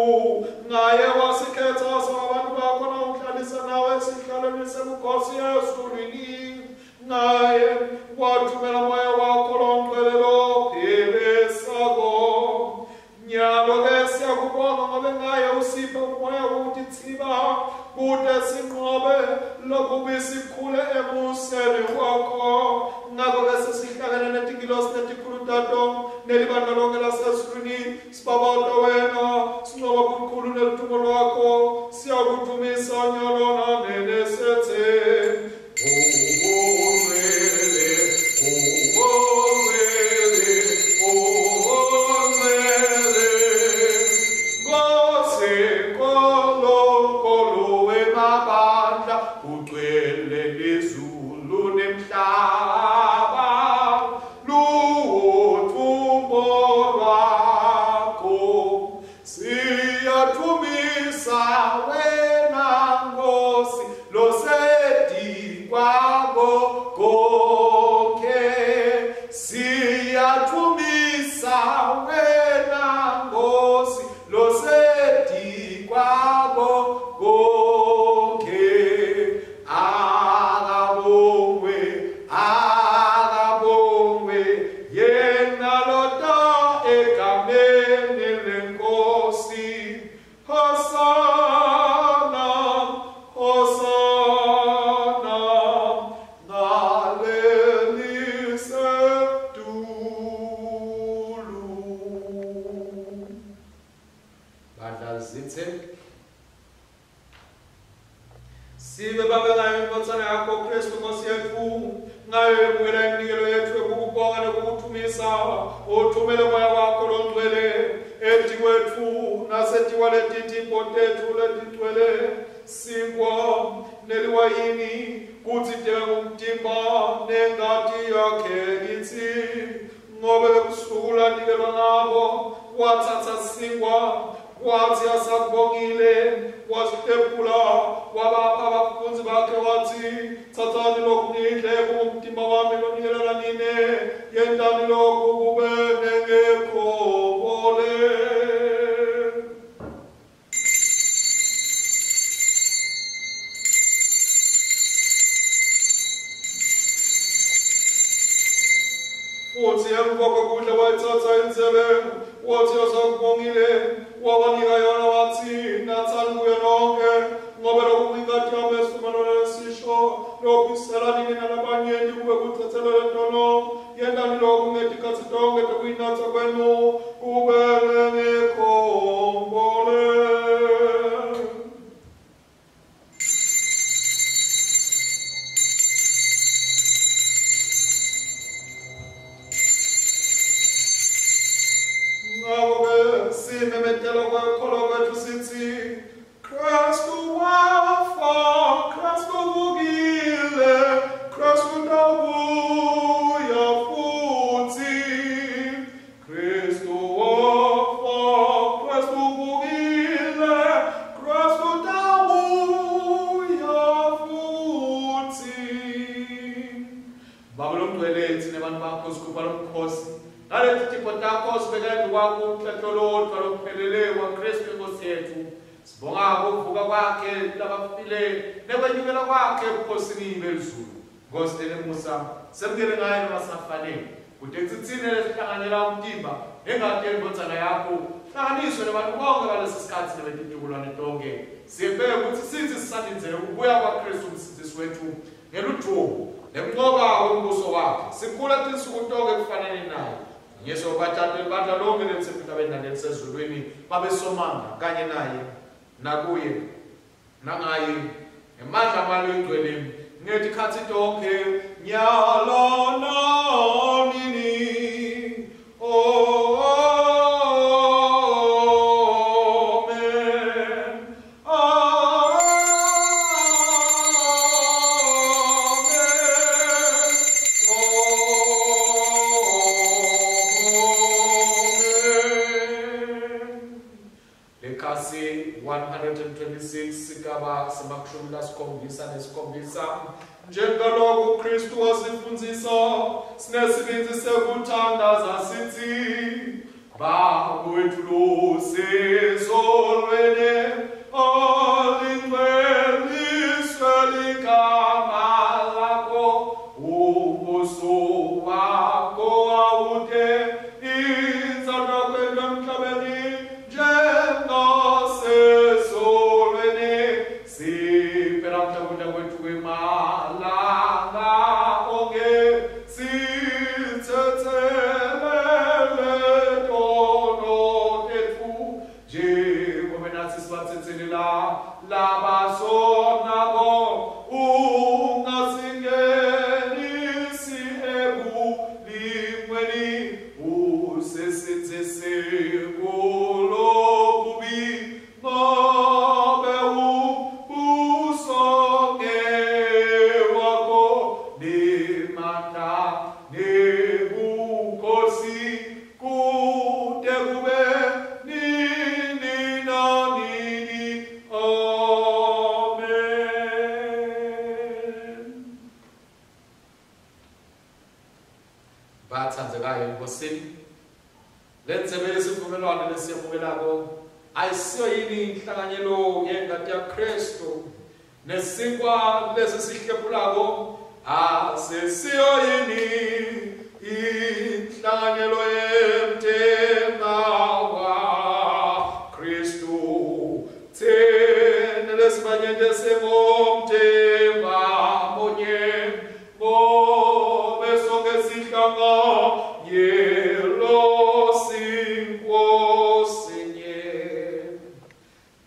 Ngaye wasikhetsa saba abantu bakho nawumhlalisa nawe esihlalweni sebukhosi ezulwini. Ngaye wathumela moya wakho longcwele lophilisako. Nyalo-ke siyakubonga ngobe ngaye usiphe umoya wokutitsiba kute sinqobe lokubi sikhule emuseni wakho. Ngakho-ke sesihlangene netingilosi netikhulu tato nelibandla lonke lasezulwini, sibabata wena, sinqoba bukhulu neludumo lwakho. Siyakudumisa nyalo nanini sithi: Ungcwele, ungcwele, ungcwele, Nkosi Nkulunkulu wemabandla, ugcwele lizulu nemhlaba, luwutfumo lwakho. Siyadumisa wena Nkosi losetikwako konke. Siyadumisa wena Nkosi losetikwako konke. Akabongwe, akabongwe yena lota egameni lenkosi. Hosana, Hosana, ngalelisetulu. Bandla zithe Sibe babe ngayo indvodzana yakho Kristu Nkosi yetfu, ngayo yemukela iminikelo yetfu yokukubonga nekukuthumisa. Uthumele moya wakho longcwele etikwetfu nasetikwaleti tipho tetfu letigcwele sinkwa neliwayini, kutsi tibe ngumtimba nengati yakhe kitsi. Ngobe ebusuku lanikelwa ngabo, watsatsa sinkwa, wathi asakubongile, wasihlephula, wabapha abafundzi bakhe, wathi: Tsatsani lokhu nidle, kungumtimba wami lonikelela nine, yentani lokhu kube nengekhombole. Futhi emva kokudla wayithatha indzebe, wathi asakubongile, wabanika yona, wathi: Natsani kuyo nonke, ngobe lokhu kuyingati yami yesivumelwano lesisho, lokuyisela nini nalabanyenti kube kutsetselelwe tono. Yentani lokhu ngetikhatsi tonke tekuyinatsa kwenu kube nengekhombole. Ngakho-ke simemetela kwekholwa kwetfu sithi: Kristu wafa, Kristu uvukile, Kristu utawubuya futsi. Kristu wafa, Kristu uvukile, Kristu utawubuya futsi. Baba longcwele, tsine bantu bakho sigubha lomkhosi ngaleti tipho takho sibeka embi kwakho umhlatshelo lodvwa lophelele waKristu inkosi yetfu. Sibonga ukuvuka kwakhe labafile nekwenyukela kwakhe ebukhosini belizulu. Nkosi lenemusa, semukele ngaye noma singafanele, kute tsitsine lesihlanganyela umtimba nengati yendvodzana yakho, hlanganiswe nebantu bonke balesi sikhatsi nebetitukulwane tonke. Siyebheke kutsi sithi sisalindzele ukubuya kwaKristu umsindzisi wetfu ngeludvumo nekunqoba kwembuso wakhe, sikhula tinsuku tonke kufanele naye. Yesu batshate libandla lonke lelisemhlabeni nalelisezulwini, babe somandla kanye naye nakuye nangaye ngemandla amalo ingcwele ngetikhatsi tonke nyalo nanini. Amen. Amen. Sigaba 77. Njengalokhu Kristu wasifundzisa sinesibindzi sekuthandaza sithi Baba wethu losezulwini, alingcweliswe ligama lakho, umbuso wakho awute, intsandvo yakho emhlabeni njengasezulwini. Siphe namhla kudla kwethu kwemalanga onke, sithethelele tono tetfu njengoba nathi sibathethelela labasonako, ungasingenisi ekulingweni, usisindzise kulokubi, ngobe umbuso ngewakho, nemandla, nebukhosi, kude kube nini nanini. Amen. Bathandzekayo eNkosini, lendzebe yesivumelwano lesiyamukelako ayisiyo yini inhlanganyelo yengati yaKristu? Nesinkwa lesi sihlephulako asisiyo yini inhlanganyelo yemtimba waKristu? Thina lesibanyenti singumtimba munye, ngobe sonke sihlanganyelo sinkwa sinye.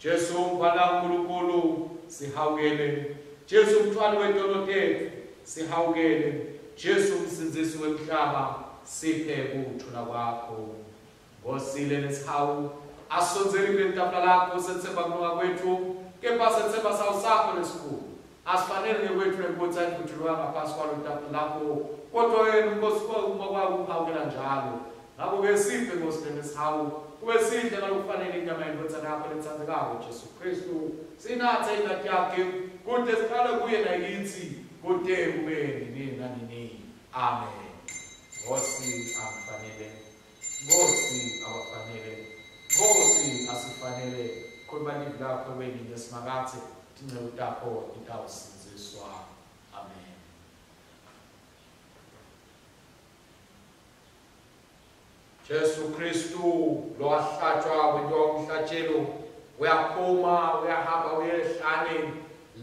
Jesu mfana kaNkulunkulu, sihawukele. Jesu mthwali wetono tetfu, sihawukele. Jesu msindzisi wemhlaba, siphe kuthula kwakho. Nkosi lesihawu, asondzeli kule tafula lakho setsemba kulunga kwetfu, kepha setsemba sawu sakho lesikhulu. Asifanele ngekwetfu nekutsi ayivutshulwa ngaphasi kwalo tafula lakho, kodwa wena Nkosi uma kwakuhawukela njalo. Ngakho-ke siphe Nkosi lesihawu, kube sidle ngalokufanele inyama yendvodzana yakho letsandzekako Jesu Kristu, sinatse ingati yakhe, kute siqale kuye nakitsi, kute kube nini nanini. Amen. Nkosi akufanele, Nkosi abafanele, Nkosi asifanele, khuluma livi lakho kweninye Simakadze, tinceku takho titawusindziswa. Amen. Jesu Kristu lowahlatshwa wentiwa umhlatshelo, uyaphuma uyahamba uye ehlane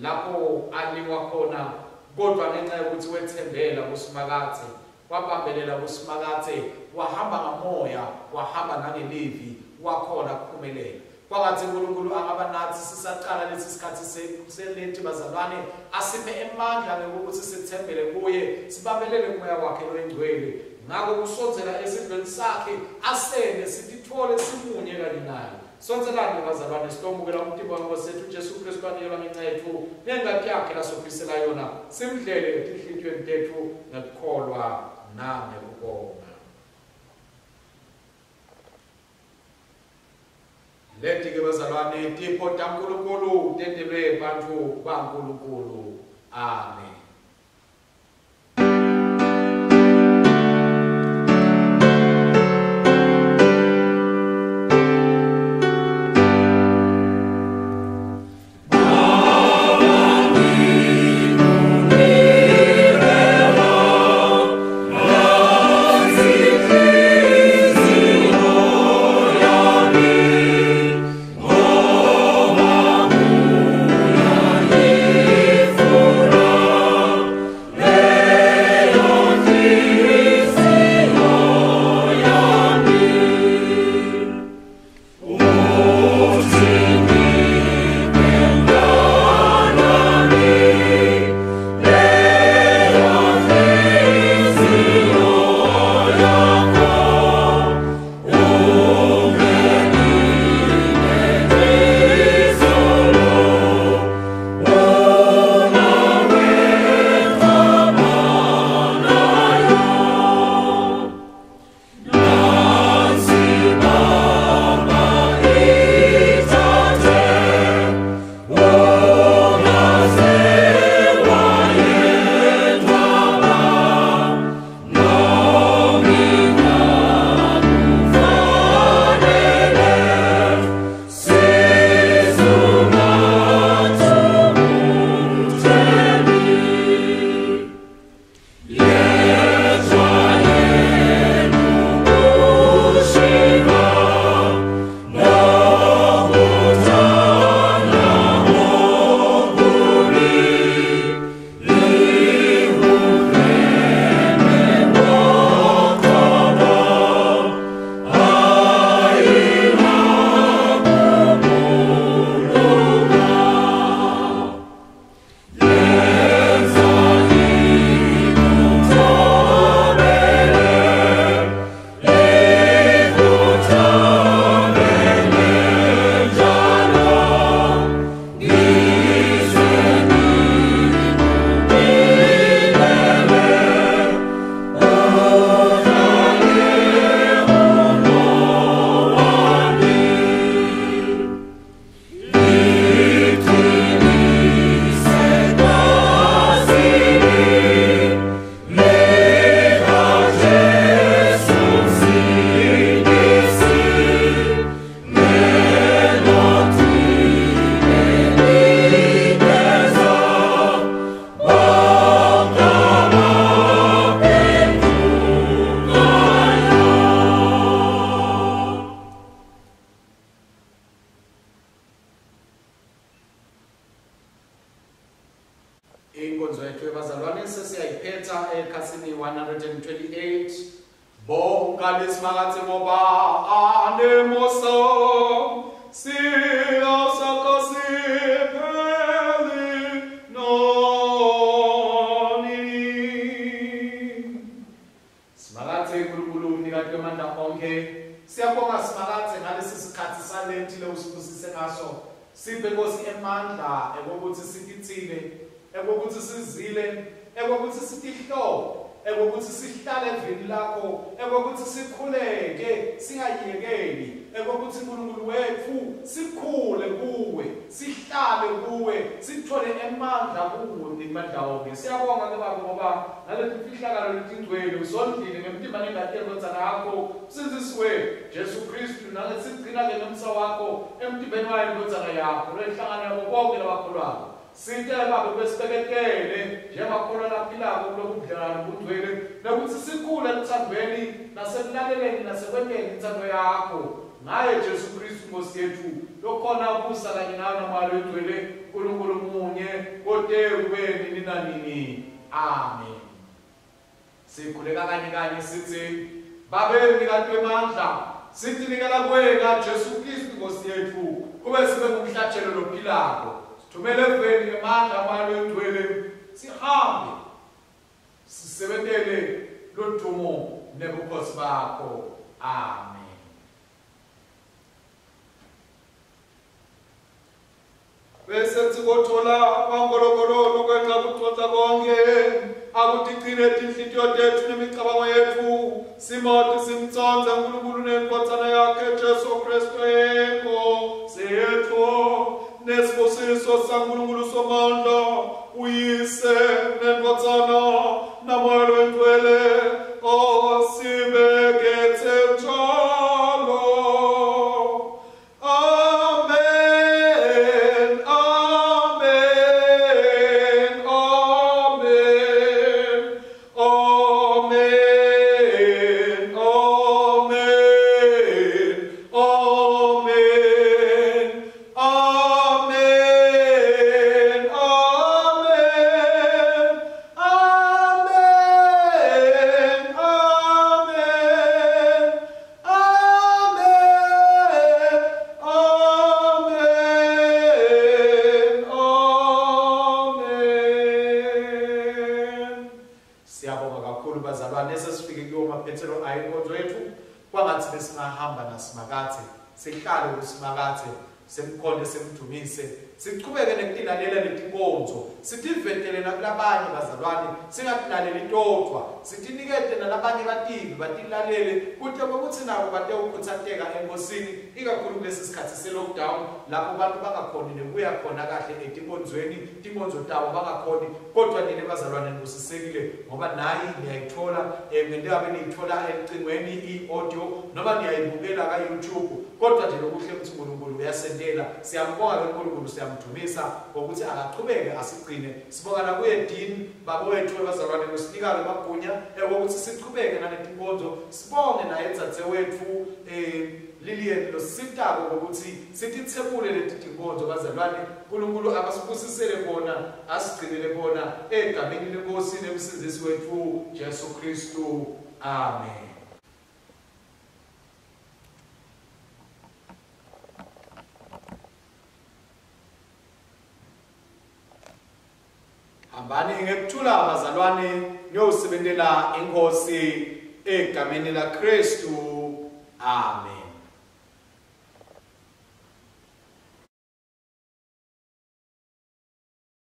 lapho aliwa khona, kodwa ngenxa yokuthi wethembela kuSimakadze, wabambelela kuSimakadze, wahamba ngamoya, wahamba nangelivi, wakhona kuphumelela. Kwangathi uNkulunkulu angaba nathi sisaqala lesi sikhathi selenti bazalwane, asiphe emandla ngekuthi sithembele kuye, sibambelele kumoya wakhe loyingcwele. Ngakho kusondzela esidlweni sakhe, asende sititfole simunye kanye naye. Sondzelani bazalwane, sitomukela umtimba weNkosi yethu Jesu Kristu anikelwa ngenxa yetfu, nengati yakhe lasophisela yona, simdlele etinhlitiyweni tetfu ngekukholwa nangekubonga. Leti-ke bazalwane tipho taNkulunkulu tentelwe bantfu baNkulunkulu. Amen. Oh, ekhasini 128. Bonga lesimakadze ngoba anemusa, siyasakasipheli nonini. Simakadze Nkulunkulu umnikati wemandla onkhe, siyabonga Simakadze ngalesi sikhatsi salenti lewusibusise ngaso. Siphe Nkosi emandla ekokuthi sititsile, ekokuthi sizile, ekokuthi sitihlole, ekokuthi sihlale evini lakho, ekokuthi sikhuleke singayekeli, ekokuthi Nkulunkulu wetfu sikhule kuwe, sihlale kuwe, sithole emandla kuwe mnimandla wonke. Siyabonga ke Baba ngoba ngaleti mfihlakalo letingcwele usondlile ngemtimba nengati yendvodzana yakho Msindzisi wetfu Jesu Khristu, nangesigcina ke ngemsa wakho emtimbeni wayo indvodzana yakho loyihlangana nabo bonke labakholwako. Site Babe besibeketele njengemakholwa laphilako kulobu budlelwane bungcwele, nekuthi sikhule eluthandweni nasekulaleleni nasekwenteni intsandvo yakho. Ngaye Jesu Khristu Nkosi yetfu, lokhona ubusa kanye nawe naMoya Loyingcwele, Nkulunkulu munye, kote kube nini nanini. Amen. Sikhuleka kanye kanye sithi, Babe mnikati wemandla, sitinikela kuwena Jesu Khristu Nkosi yetfu, kube sibe ngumhlatshelo lophilako. Sithumele eveni ngemandla aMoya Loyingcwele, sihambe sisebentele ludumo nebukhosi bakho. Amen. Bese sikothola kwaNkulunkulu lokwenza kucotsa konke, akutigcine tinhlitiyo tetfu nemicabango yetfu, simati simtsandze Nkulunkulu nendvodzana yakhe Jesu Khristu eNkosi yetfu. Nesibusiso saNkulunkulu Somandla, uYise nendvodzana naMoya Loyingcwele, asibeketse njalo. Amen, amen, amen, amen, amen, amen, amen, amen, amen, amen. Amen, amen, amen. Siyabonga kakhulu bazalwane, sesifike kuwo maphethelo ayinkonzo yethu. Kwangathi besingahamba naSimakadze, sihlale kuSimakadze, simkhonte, simdumise, sichubeke nekutilalela letinkonzo, sitivetele nakulabanye bazalwane, singatilaleli todvwa, sitinikete nalabanye bative batilalele, kute kwekutsi nabo batewukhutsateka eNkosini, ikakhulu kulesi sikhatsi se-lockdown lapho bantu bangakhoni nekuya khona kahle etinkonzweni, tinkonzo tabo bangakhoni. Kodwa nina bazalwane nibusisekile ngoba nayi niyayithola, ngenteka beniyithola elucingweni i-audio noma niyayibukela ka-YouTube. Kodwa nje lokuhle ukuthi uNkulunkulu uyasentela. Siyambonga ke uNkulunkulu, siyamdumisa ngokuthi akachubeke asigcine. Sibonga nakuye Dean baba wethu bazalwane losinika lemagunya ekokuthi sichubeke naletinkonzo. Sibonge naye dzadzewetfu Lilian lositako ngokuthi sititsebule leti tinkonzo bazalwane. uNkulunkulu akasibusisele bona, asigcinele bona egameni leNkosi nemsindzisi wetfu Jesu Khristu. Amen. Hambani ngekuthula bazalwane, niyosebentela iNkosi egameni la Khristu. Amen.